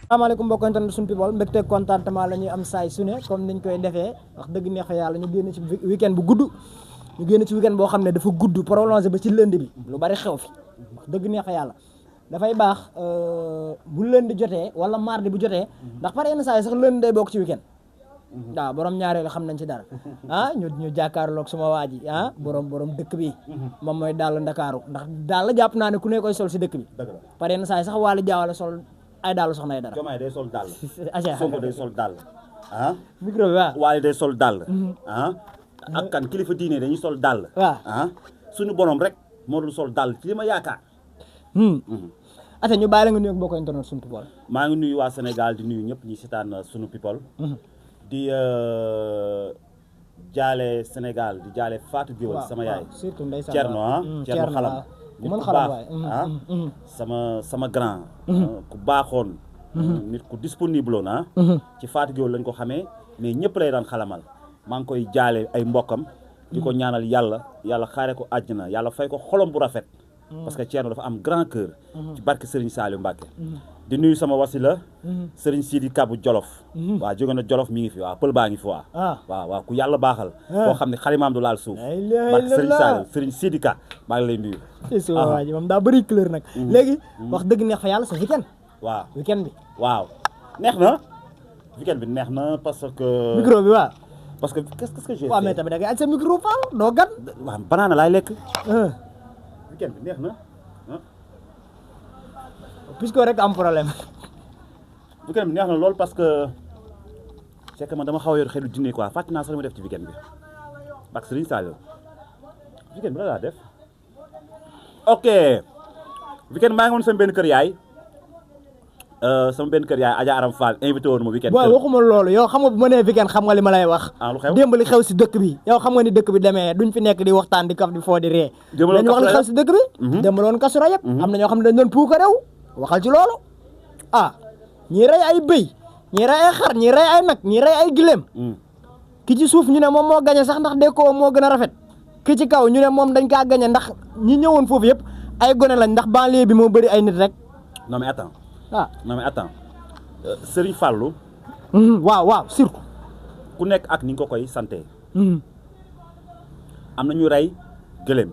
asalaamaaleykum mbokk internet suñu people mbégte contentement la ñuy am saay su ne comme niñ koy defee wax dëgg neex yàlla ñu génn ci weekend bu gudd ñu génn ci weekend boo xam ne dafa gudd prolongé ba ci lundi bi lu bari xew fi wax dëgg neex yàlla dafay baax bu lundi jotee wala mardi bu jotee ndax pare yenn saa yi sax lundi day bokk ci weekend waaw borom ñaareel xam nañ ci dara ñu jàkkaarloog suma waa ji borom dëkk bi moom mooy Dall Ndakaaru ndax Dall jàpp naa ne ku ne koy sol si dëkk bi pare yenn saa yi sax Waly Diawala sol ay dàll soxna ay dara. Diomaye day sol dàll. Aja Sonko day sol dàll. micro bi waaw. Waly day sol dàll. ak kan kilifa diine dañuy sol dàll. waaw suñu borom rek moo dul sol dàll ci li ma yaakaar. ate ñu bàyyi la nga nuyu ak mbokk internet suñu people. maa ngi nuyu waa Sénégal di nuyu ñëpp ñi seetaan suñu people. di jaale Sénégal di jaale Fatou Guewel sama yaay. surtout ndeysaan Thierno Thierno xalam. nit ku baax sama grand. ku baaxoon. nit ku disponible woon ci Fatou Guewel lañ ko xamee mais ñëpp lay daan xalamal maa ngi koy jaale ay mbokkam. di ko ñaanal yàlla xaare ko àjjana yàlla fay ko xolom bu rafet. parce que Thierno dafa am grand cœur. ci barke Serigne Saliou Mbacké. di nuyu sama wasila Serigne Sidi Kabu Jolof. waaw jóge na Jolof mi ngi fi waaw pël baa ngi fi waaw ku yàlla baaxal. koo xam ne xalimaam du laal suuf. barke Serigne Saliou Serigne Sidi Ka maa ngi lay nuyu. waa ji moom daa bëri couleur nag. léegi wax dëgg neex fa yàlla sa weekend. waaw weekend bi. waaw neex na. weekend bi neex na parce que. micro bi waaw. parce que qu'est-ce que j'ai fait. waaw mais tamit da ngay aj sa micro Fall doo gan. waaw banaana laay lekk. weekend bi neex na. puisque rek am problème. weekend bi neex na lool parce que c'est que man dama xaw a yor xelu dîner quoi fàtte naa sax li ma def ci weekend bi ak Serigne Saliou weekend bi la laa def. ok weekend maa ngi woon sama benn kër yaay Adja Aram Fall invité woon ma weekend. waaw waxuma loolu yow xam nga bu ma nee weekend xam nga li ma lay wax. lu xew démb li xew si dëkk bi yow xam nga ni dëkk bi demee duñ fi nekk di waxtaan di kaf di foo di ree. dañu wax li xew si dëkk bi. démb loon Kazu Rajab am na ñoo xam ne dañ doon puuka rew waxal ci loolu ñii rey ay bëy ñii rey ay xar ñii rey ay nag ñii rey ay gileem. ki ci suuf ñu ne moom moo gañe sax ndax déko moo gën a rafet ki ci kaw ñu ne moom dañ kaa gañe ndax ñi ñëwoon foofu yëpp ay gone lañ ndax banlieue bi moo bëri ay nit rek. non mais attends Serigne Fallou. waaw surtout. ku nekk ak ni nga ko koy santé. am na ñu rey gëléem.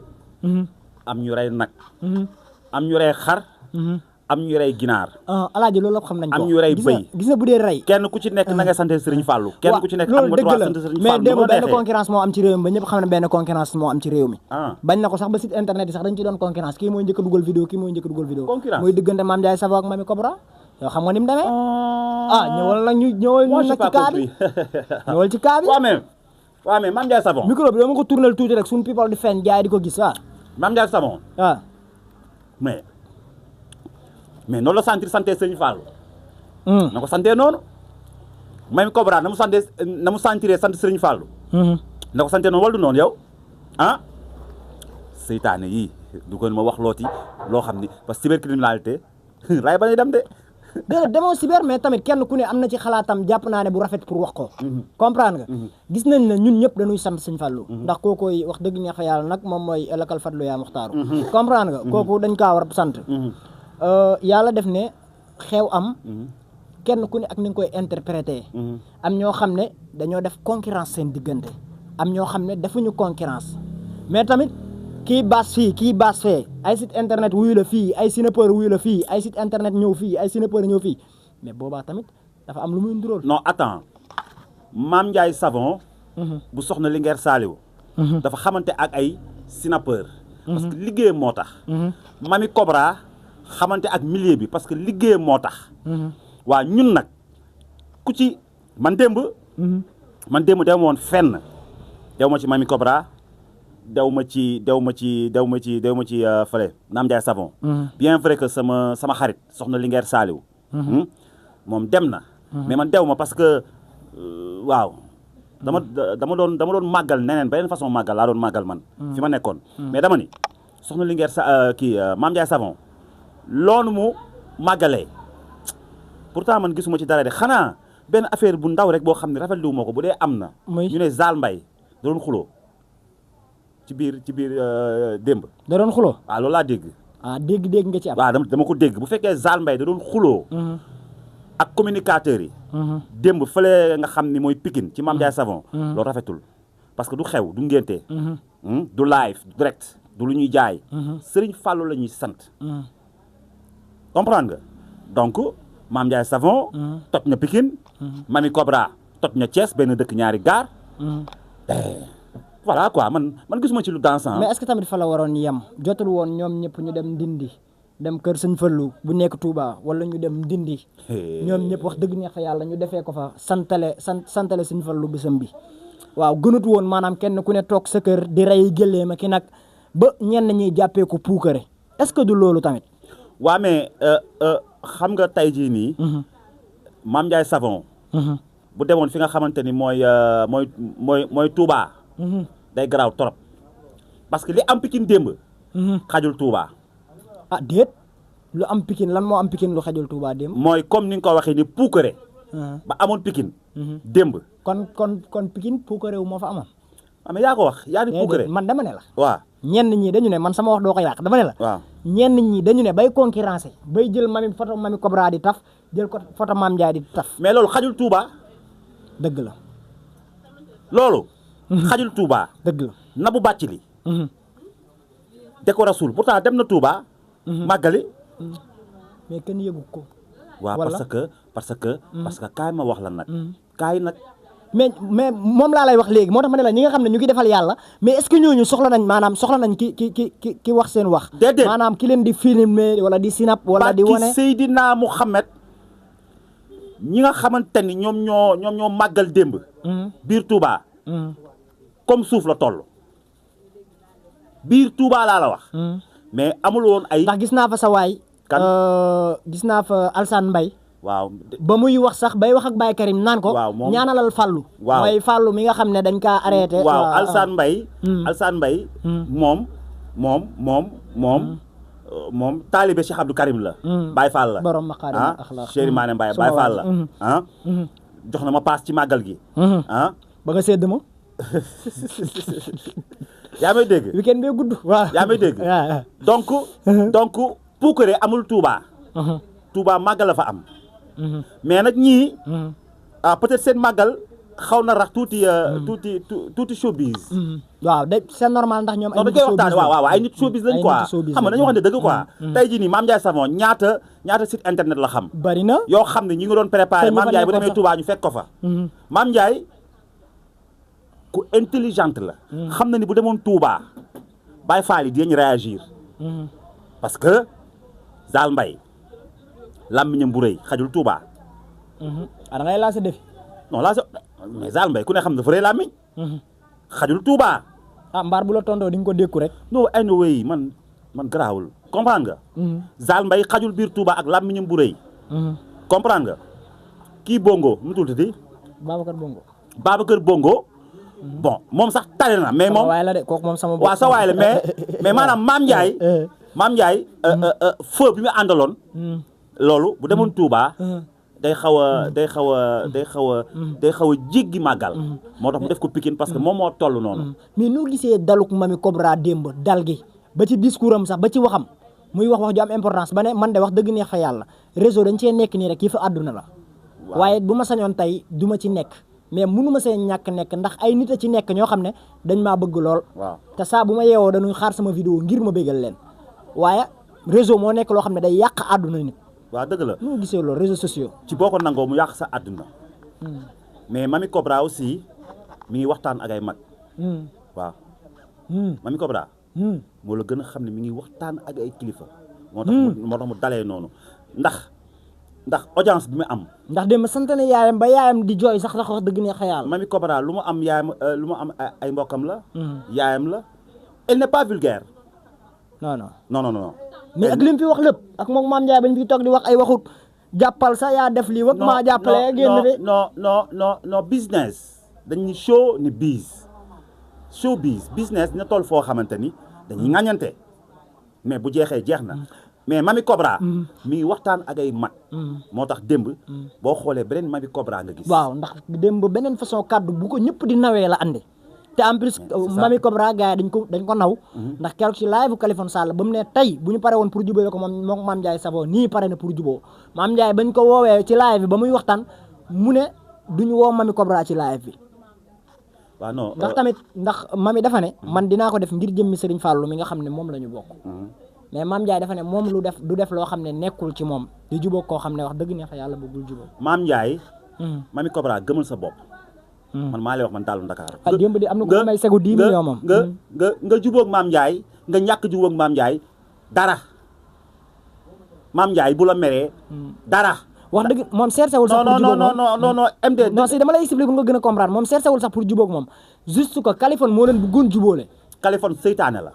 am ñu rey nag. am ñu rey xar. am ñu rey ginaar. alaaji loolu xam nañ ko. am ñu rey bëy gis nga bu dee rey. kenn ku ci nekk na nga santé Serigne Fallou. kenn ku ci nekk am nga droit santé Serigne Fallou. mais démb benn concurrence moo am ci réew mi ba ñëpp xam ne benn concurrence moo am ci réew mi. bañ na ko sax ba site internet yi sax dañ ci doon concurrence kii mooy njëkk a dugal vidéo kii mooy njëkk a dugal vidéo. concurrence mooy diggante Mame Ndiaye Savon ak Mamy Cobra. yow xam nga ni mu demee. ñëwal nag ci kaa bi ñëwal ci kaa bi. waaw mais Mame Ndiaye Savon. micro bi dama ko tournel tuuti rek suñu people di feeñ gars yi di ko gis waaw. Mame Ndiaye Savon. mais noonu la sentir santé Serigne Fallou. na ko santé noonu. Mamy Cobra na mu sentiree sant Serigne Fallou. na ko santé noonu wala du noonu yow seytaane yii du ko ma wax looti loo xam ni parce que cybercriminalité ray ba ñuy dem de. déedéet demoo cyber mais tamit kenn ku ne am na ci xalaatam jàpp naa ne bu rafet pour wax ko. comprendre nga. gis nañ ne ñun ñëpp dañuy sant Serigne Fallou. ndax kookoy wax dëgg neex fa yàlla nag moom mooy lakal fadlu yaa muxtaaru. comprendre nga kooku dañ kaa war a sant. yàlla def ne xew am kenn ku ne ak ni nga koy interpréter am ñoo xam ne dañoo def concurrence seen diggante am ñoo xam ne defuñu concurrence mais tamit kii baas fii kii baas fee ay site internet wuyu la fii ay sinapeur wuyu la fii ay site internet ñëw fii ay sinapeur ñëw fii mais boobaa tamit dafa am lu muy nduróol. non attends Mame Ndiaye Savon bu soxna Linguère Saliou dafa xamante ak ay sinapeur parce que liggéeyam moo tax Mamy Cobra xamante ak milieu bi parce que liggéeyam moo tax. waa ñun nag ku ci man démb dew ma woon fenn dew ma ci Mamy Cobra dew ma ci fële Mame Ndiaye Savon. bien vrai que sama xarit soxna Linguère Saliou. moom dem na. mais man dew ma parce que waaw dama doon màggal neneen beneen façon màggal laa doon màggal man. fi ma nekkoon. mais dama ni soxna Linguère Mame Ndiaye Savon. loolu mu màggalee pourtant man gisuma ci dara de xanaa benn affaire bu ndaw rek boo xam ne rafetlu moo ko bu dee am na. ñu ne Zal Mbaye da doon xuloo ci biir démb. da doon xuloo loolu laa dégg. dégg nga ci am. waaw dama ko dégg bu fekkee Zal Mbaye da doon xuloo ak communicateurs yi. démb fële nga xam ni mooy Pikine ci Mame Ndiaye Savon. loolu rafetul parce que du xew du ngénte. du live du direct du lu ñuy jaay. Serigne Fallou la ñuy sant. comprendre nga donc Mame Ndiaye Savon. toj na Pikine. Mamy Cobra toj na Thiès benn dëkk ñaari gaar. voilà quoi man gisuma ci lu dansant. mais est-ce que tamit fa la waroon yem jotul woon ñoom ñëpp ñu dem Ndindi dem kër Sëñ Fallu bu nekk Touba wala ñu dem Ndindi. ñoom ñëpp wax dëgg neex fa yàlla ñu defee ko fa santale Sëñ Fallu bisam bi. waaw gënut woon maanaam kenn ku ne toog sa kër di rey gëléem ak ki nag ba ñenn ñiy jàppee ko puukare est-ce que du loolu tamit. waa mais xam nga tey jii nii. Mame Ndiaye Savon. bu demoon fi nga xamante ni mooy Touba. day garaaw trop parce que li am Pikine démb. xajul Touba. ah déet lu am Pikine lan moo am Pikine lu xajul Touba démb. mooy comme ni nga ko waxee ni puukare. ba amoon Pikine. démb. kon Pikine puukare wu moo fa amoon. mais yaa ko wax yaa ni puukare man dama ne la. waaw ñenn ñi dañu ne man sama wax doo ko yàq dama ne la. waaw ñenn ñi dañu ne bay concurrencé bay jël photo Mamy Cobra di taf jël ko photo Mame Ndiaye di taf. mais loolu xajul Touba. dëgg la. loolu. xajul Touba. dëgg la Nabou Bathily. Déco Rasoul pourtant dem na Touba. màggali. mais kenn yëgu ko. waaw parce que kaay ma wax la nag. kaay nag. mais moom laa lay wax léegi moo tax ma ne la ñi nga xam ne ñu ngi defal yàlla mais est-ce que ñooñu soxla nañ ki wax seen wax. déedéet maanaam ki leen di filmer wala di sinap wala di wane. Seydina Mouhamed ñi nga xamante ni ñoom ñoo màggal démb. biir Touba. comme suuf la toll. biir Touba laa la wax. mais amul woon ay. ndax gis naa fa sa waay. kan gis naa fa Alsane Mbaye. waaw ba muy wax sax bay wax ak Baye Karim naan ko. waaw moom ñaanalal Fallou. waaw mooy Fallou mi nga xam ne dañ kaa arrêté. waaw Alsane Mbaye. moom taalibe Cheikh Abdou Karim la. Baye Fall la borom maqaarim axlaaq Chéri Mané Mbaye Baye Fall la jox na ma paas ci màggal gi. ba nga sédd ma. yaa may dégg. weekend bee gudd. waaw yaa may dégg. donc puukare amul Touba. Touba màggal la fa am. mais nag ñii. peut-être seen màggal xaw na rax tuuti showbiz. waaw c'est normal ndax ñoom. ay nit showbiz waaw ay nit showbiz lañ quoi xam nga dañu wax ne dëgg quoi. tey jii nii Mame Ndiaye Savon ñaata site internet la xam. bari na yoo xam ne ñi ngi doon préparé Mame Ndiaye bu demee Touba ñu fekk ko fa. Mame Ndiaye ku intelligente la. xam na ni bu demoon Touba Baye Fall yi dinañ réagir. parce que Zal Mbaye làmmiñam bu rëy xajul Touba. da ngay lancé défi. non lancé mais Zal Mbaye ku ne xam dafa rëy làmmiñ. xajul Touba. mbaar bu la tontoo di nga ko dékku rek. non anyway man garaawul comprendre nga. Zal Mbaye xajul biir Touba ak làmmiñam bu rëy. comprendre nga kii Bongo mu tuddati. Babacar Bongo. bon moom sax tane na mais moom. sama waay la de kooku moom sama. waaw sa waay la mais maanaam Mame Ndiaye. feu bi mu àndaloon. loolu bu demoon Touba. day xaw a jéggi màggal. moo tax mu def ko Pikine parce que moom moo toll noonu. mais nu gisee daluk Mamy Cobra démb dal gi ba ci discours am sax ba ci waxam muy wax ju am importance ba ne man de wax dëgg neex fa yàlla réseau dañ cee nekk nii rek yi fa àdduna la. waaye bu ma sañoon tey du ma ci nekk. mais mënu ma see ñàkk nekk ndax ay nit a ci nekk ñoo xam ne dañ maa bëgg lool. waaw te saa bu ma yeewoo dañuy xaar sama vidéo ngir ma bëggal leen waaye réseau moo nekk loo xam ne day yàq àdduna nit. waaw dëgg la nu gisee loolu réseaux sociaux. ci boo ko nangoo mu yàq sa àdduna. mais Mamy Cobra aussi mi ngi waxtaan ak ay mag. waaw. Mamy Cobra. moo la gën a xam ne mi ngi waxtaan ak ay kilifa. moo tax mu dalee noonu ndax audience bi mu am. ndax dem sant na yaayam ba yaayam di jooy sax wax dëgg neex a yàlla. Mamy Cobra lu mu am ay mbokkam la. yaayam la elle n'est pas vulgaire. non. mais ak li mu fi wax lépp ak moom Mame Ndiaye bañ fi toog di wax ay waxut jàppal sa yaa def lii wak maa jàppale génn de. non business dañuy show ni showbiz business dina toll foo xamante ni dañuy ŋañante mais bu jeexee jeex na. mais Mamy Cobra. mi ngi waxtaan ak ay mag. moo tax démb. boo xoolee beneen Mamy Cobra nga gis. waaw ndax démb beneen façon kàddu bu ko ñëpp di nawee la andi. te en plus Mamy Cobra gars yi dañ ko naw ndax keroog ci live bu Kaliphone Sall ba mu ne tey bu ñu pare woon pour jubóo ko moom moo Mame Ndiaye Savon nii pare na pour jubóo Mame Ndiaye bañ ko woowee ci live bi ba muy waxtaan mu ne duñu woo Mamy Cobra ci live bi waaw non ndax tamit ndax Mamy dafa ne man dinaa ko def ngir jëmmi Serigne Fallou mi nga xam ne moom la ñu bokk mais Mame Ndiaye dafa ne moom du def loo xam ne nekkul ci moom di jubóo koo xam ne wax dëgg neex yàlla bëggul jubóo Mame Ndiaye Mamy Cobra gëmal sa bopp man maa lay wax man Daalu Ndakaaru démb di am na ko may segu 10 millions moom nga jubóog Mame Ndiaye nga ñàkk jubóog Mame Ndiaye dara Mame Ndiaye bu la meree dara wax dëgg moom cherché wul sax pour jubóog moom non MD non si dama lay expliquer nga gën a comprendre moom cherché wul sax pour jubóog moom juste que Kaliphone moo leen bëggoon jubóole Kaliphone seytaane la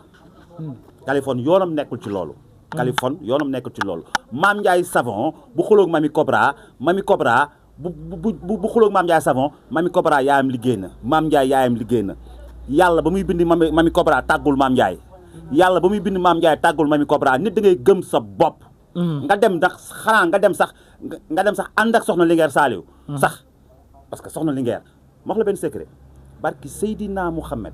Kaliphone yoonam nekkul ci loolu Kaliphone yoonam nekkul ci loolu Mame Ndiaye Savon bu xuloog Mamy Cobra bu xuloog Mame Ndiaye Savon Mamy Cobra yaayam liggéey na Mame Ndiaye yaayam liggéey na yàlla ba muy bind Mamy Cobra tàggul Mame Ndiaye yàlla ba muy bind Mame Ndiaye tàggul Mamy Cobra nit da ngay gëm sa bopp nga dem ndax xanaa nga dem sax ànd ak soxna Linguère Saliou sax parce que soxna Linguère ma wax la benn secret barki Seydina Mouhamed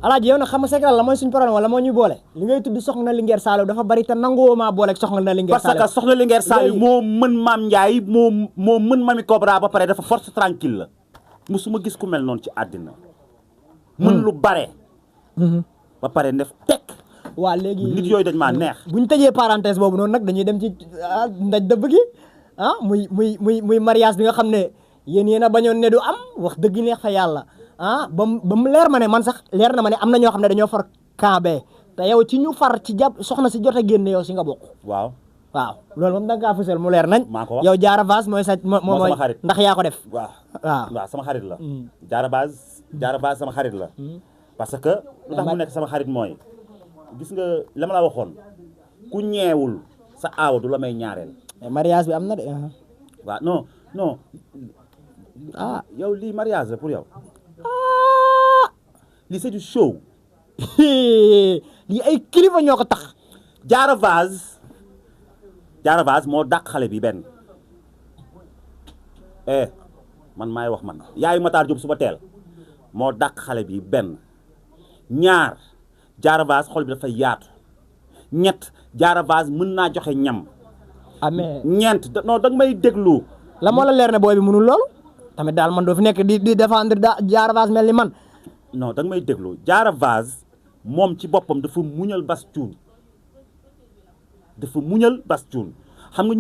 alaaji yow nag xam nga secret la mooy suñu problème wala moo ñuy boole li ngay tudd soxna Linguère Saliou dafa bari te nangoo maa boole ak soxna Linguère Saliou parce que soxna Linguère Saliou moo mën Mame Ndiaye moo mën Mamy Cobra ba pare dafa force tranquille la musuma gis ku mel noonu ci àddina mën lu bare ba pare def tekk waa léegi nit yooyu dañ maa neex bu ñu tëjee parenthèse boobu noonu nag dañuy dem ci ndaj dëbb gi muy mariage bi nga xam ne yéen a bañoon ne du am wax dëgg neex fa yàlla ba mu leer ma ne man sax leer na ma ne am na ñoo xam ne dañoo far kaabee te yow ci ñu far ci jàpp soxna si jot a génne yow si nga bokk waaw loolu moom da nga kaa fësal mu leer nañ maa ko wax yow Diarra Vaz mooy mooy sama xarit ndax yaa ko def waaw sama xarit la Diarra Vaz sama xarit la parce que lu tax mu nekk sama xarit mooy gis nga la ma la waxoon ku ñeewul sa aawa du la may ñaareel mariage bi am na de waaw non yow lii mariage la pour yow lii c'est du show lii ay kilifa ñoo ko tax Diarra Vaz moo dàq xale bi benn man maay wax man yaayu Matar Diop suba teel moo dàq xale bi benn ñaar Diarra Vaz xol bi dafay yaatu ñett Diarra Vaz mën naa joxe ñam amee ñeent non danga may déglu la moo la leer ne booy bi mënul loolu tamit daal man doo fi nekk di défendre Diarra Vaz mel ni man non danga may déglu Diarra Vaz moom ci boppam dafa muñal Bass Thioung xam nga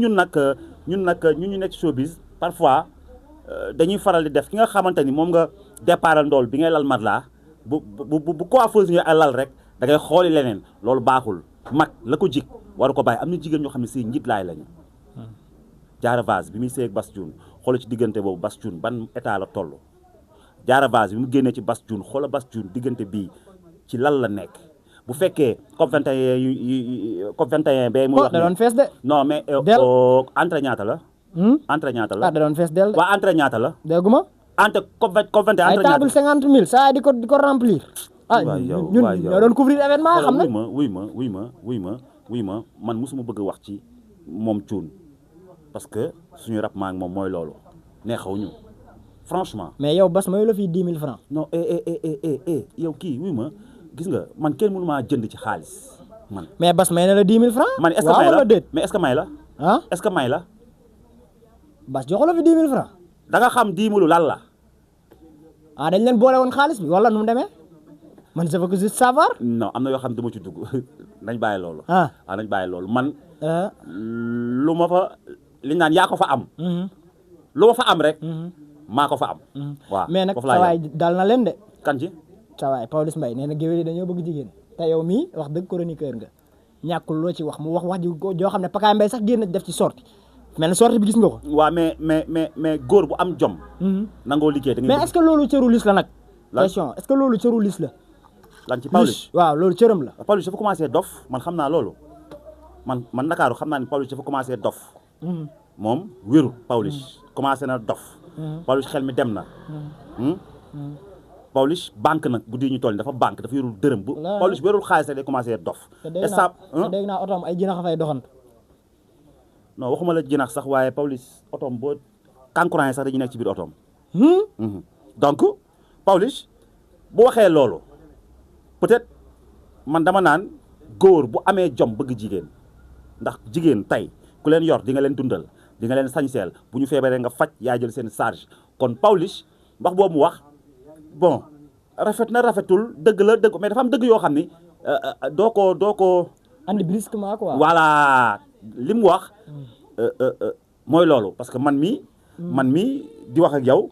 ñun ñu nekk showbiz parfois dañuy faral di def ki nga xamante ni moom nga départal ndool bi ngay lal mat laa bu coiffeuse nga lal rek da ngay xooli leneen loolu baaxul mag la ko jik waru ko bàyyi am na jigéen ñoo xam ne si njiit laay lañu Diarra Vaz bi muy seeg Bass Thioung xoolal ci diggante boobu Bass Thioung ban état la toll Diarra Vaz bi mu génnee ci Bass Thioung xoolal Bass Thioung diggante bii ci lan la nekk bu fekkee COP 21 ba muy wax da doon fees de non mais entre ñaata la entre ñaata la da doon fees del de waa entre ñaata la dégguma entre COP 21 ay entre ñaata table 50 000 saa di ko remplir ñun ñoo doon couvrir événement xam na wuy ma man mosuma bëgg a wax ci moom Thioune parce que suñu rap maa ngi moom mooy loolu neexaw ñu franchement mais yow Bass mayu la fii 10 000 francs non yow kii wuy ma gis nga man kenn mënu maa jënd ci xaalis man mais Bass may na la 10 000 francs man est-ce que may la mais est-ce que may la est-ce que may la Bass joxu la fi 10 000 francs da nga xam 10 000 lan la dañ leen boole woon xaalis bi wala nu mu demee man je veux que juste savoir non am na yoo xam dama ci dugg nañ bàyyi loolu nañ bàyyi loolu man lu ma fa li naan yaa ko fa am lu ma fa am rek maa ko fa am waaw mais nag sawaay dal na leen de kan ci sawaay Pawlish Mbaye nee na géwél yi dañoo bëgg jigéen te yow mii wax dëgg chroniqueur nga ñàkkul loo ci wax mu wax ji joo xam ne Pakaay Mbaye sax génn def ci sorti mel na sorti bi gis nga ko waaw mais góor bu am jom nangoo liggéey da ngay mais est-ce que loolu cëru lis la nag question est-ce que loolu cëru lis la lan ci Pawlish waaw loolu cëram la Pawlish dafa commencé dof man xam naa loolu man Ndakaaru xam naa ne Pawlish dafa commencé dof moom wéru Pawlish commencé na dof Pawlish xel mi dem na Pawlish banque nag bu di ñu toll dafa banque dafa yorul dërëm bu Pawlish wérul xaalis rek day commencé dof dégg naa otoom ay jinax fay doxantu non waxuma la jinax sax waaye Pawlish otoom boo concurrent yi sax dañuy nekk ci biir otoom donc Pawlish bu waxee loolu peut-être man dama naan góor bu amee jom bëgg jigéen ndax jigéen tey ku leen yor di nga leen dundal di nga leen sañseel bu ñu feebaree nga faj yaa jël seen charge kon Pawlish wax boobu mu wax bon rafet na rafetul dëgg la dëgg mais dafa am dëgg yoo xam ni doo ko andi brusquement quoi. voilà li mu wax mooy loolu parce que man mi di wax ak yow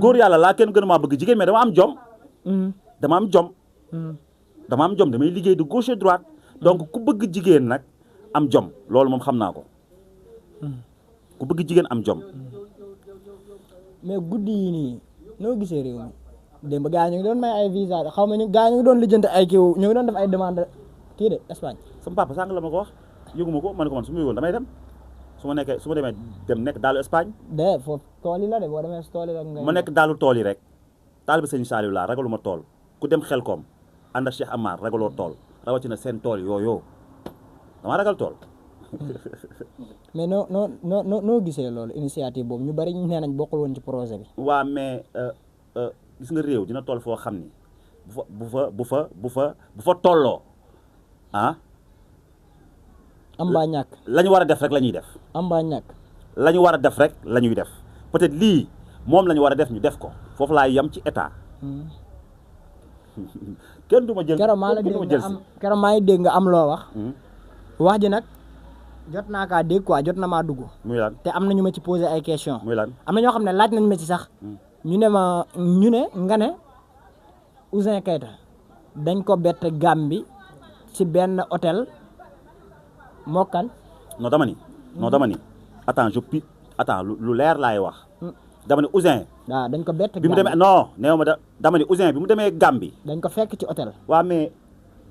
góor yàlla laa kenn gënu maa bëgg jigéen mais dama am jom dama am jom damay liggéey de gauche et droite donc ku bëgg jigéen nag am jom loolu moom xam naa ko ku bëgg jigéen am jom. mais guddi yi nii noo gisee réew mi démb gaa ñu ngi doon may ay visa xaw ma ñu gaa ñu ngi doon lijjanti ay kii ñu ngi doon def ay demande kii de Espagne. sama papa sànq la ma ko wax yëguma ko man ko man su ma yëgoon damay dem su ma demee dem nekk daalu Espagne. de foofu tool yi la de boo demee si tool yi rek. ma nekk daalu tool yi rek taal bi sëñ Saliou laa ragaluma tool ku dem Xelkom ànd ak Cheikh Amar ragaloo tool rawatina seen tool yooyu dama ragal tool. mais noo gisee loolu initiative boobu ñu bari ñu nee nañ bokkul woon ci projet bi. waaw mais gis nga réew dina toll foo xam ni bu fa tolloo ah. am baa ñàkk la ñu war a def rek la ñuy def. am baa ñàkk. la ñu war a def rek la ñuy def peut-être lii moom la ñu war a def ñu def ko foofu laay yem ci état. kenn du ma jël keroog maa ngi dégg nga am loo wax. wax ji nag jot naa kaa dégg quoi jot na maa dugg. muy lan te am na ñu ma ci posé ay questions. muy lan am na ñoo xam ne laaj nañ ma ci sax. ñu ne nga ne Ouzin Keita dañ ko bett Gambie ci benn hôtel mokkan. non dama ni attends lu leer laay wax. dama ni Ouzin. waaw dañ ko bett bi mu demee non néew ma dama ni Ouzin bi mu demee Gambie. dañ ko fekk ci hôtel. waaw mais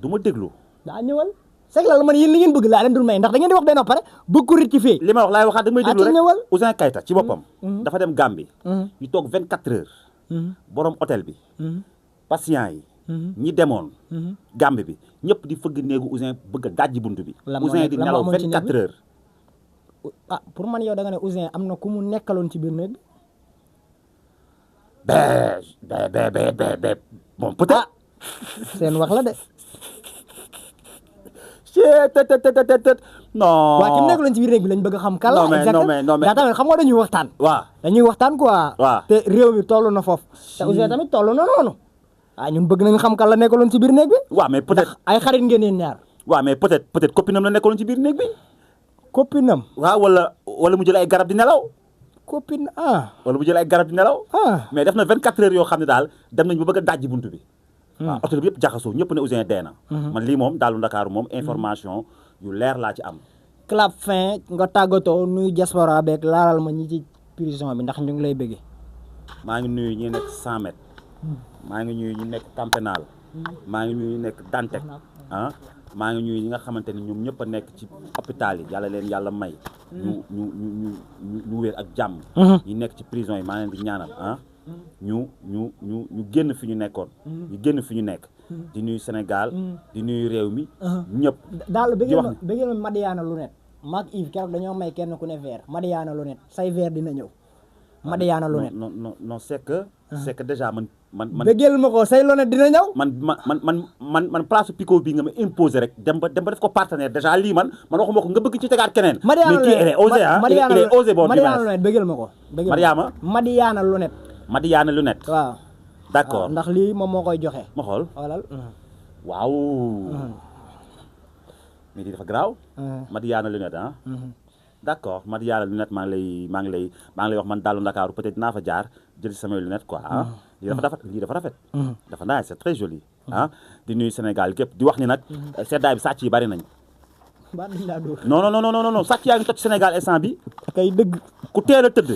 du ma déglu. daa ñëwal. c'est que la man yéen li ngeen bëgg laa leen dul may ndax da ngeen di wax benn ba pare bëgg ko rectifier. li ma wax laay waxaat da nga may déglu rek ñëwal. Ouzin Keita ci boppam. dafa dem Gambie. ñu toog 24 heures. borom hôtel bi. patient yi. ñi demoon. Gambie bi ñëpp di fëgg néegu Ouzin bëgg a dajji buntu bi. Ouzin di nelaw 24 heures. ah pour man yow da nga ne Ouzin am na ku mu nekkaloon ci biir néeg. bon peut-être. seen wax la de. non waaw ki mu nekkaloon ci biir néeg bi lañ bëgg a xam. kala exactement non mais daa tamit xam nga dañuy waxtaan. waaw dañuy waxtaan quoi. waaw te réew mi toll na foofu. te Ouzin tamit toll na noonu. ñun bëgg nañu xam kan la nekkaloon ci biir néeg bi. waaw mais peut-être ay xarit ngeen yéen ñaar. waaw mais peut-être copinam la nekkaloon ci biir néeg bi. copinam. waaw wala mu jël ay garab di nelaw. copine wala mu jël ay garab di nelaw. mais def na 24 heures yoo xam ne daal dem nañ ba bëgg a dajji buntu bi. waaw hôtel bi yëpp jaxasoo ñëpp ne Ouzin dee na. man lii moom daalu Ndakaaru moom information yu leer laa ci am. clap fin nga tàggatoo nuyu diaspora beeg laalal ma ñi ci prison bi ndax ñu ngi lay bëggee. maa ngi nuyu ñi nekk 100 mètres. maa ngi nuyu ñi nekk Camp Pénal. maa ngi nuyu ñi nekk Dantec. maa ngi ñuy ñi nga xamante ni ñoom ñëpp a nekk ci hôpital yi yàlla leen yàlla may. ñu wér ak jàmm. ñi nekk ci prison yi maa leen di ñaanal ñu génn fi ñu nekkoon. ñu génn fi ñu nekk. di nuyu Sénégal. di nuyu réew mi. ñëpp. daal bëgg ma Madiana Lunette. maag Yves keroog dañoo may kenn ku ne verre Madiana Lunette say verre dina ñëw. Madiana Lunette non c'est que déjà man. bëggeel ma ko say Lunette dina ñëw. man place Pico bii nga ma imposé rek dem ba def ko partenaire déjà lii man waxuma ko nga bëgg ci tegaat keneen. Madiana Lunette mais kii il est osé il est osé bon. Madiana Lunette bëggeel ma ko. Madiana Lunette. Madiana Lunette. waaw. d'accord ndax lii moom moo koy joxe. ma xool xoolal. waaw. mais di dafa garaaw. Madiana Lunette d'accord Madiana Lunette maa ngi lay wax man dalu Ndakaaru peut-être dinaa fa jaar jël samay lunette quoi lii dafa rafet dafa naaj c'est très joli di nuyu Sénégal gépp di wax ni nag seddaay bi sàcc yi bari nañ non sàcc yaa ngi toj Sénégal instant bi kay dëgg ku teel a tëdd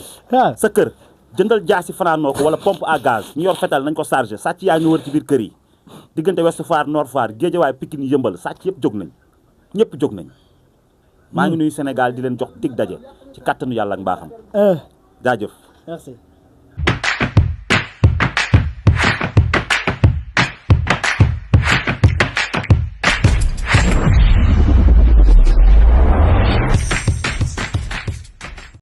sa kër jëndal jaasi fanaanoo ko wala pompe à gaz ñu yor fetal nañ ko chargé sàcc yaa ngi wër ci biir kër yi diggante Ouest Foire Nord Foire Guédiawaye Pikine Yëmbal sàcc yëpp jóg nañ ñëpp jóg nañ maa ngi nuyu Sénégal di leen jox dig daje ci kàttanu yàlla ak mbaaxam jaajëf merci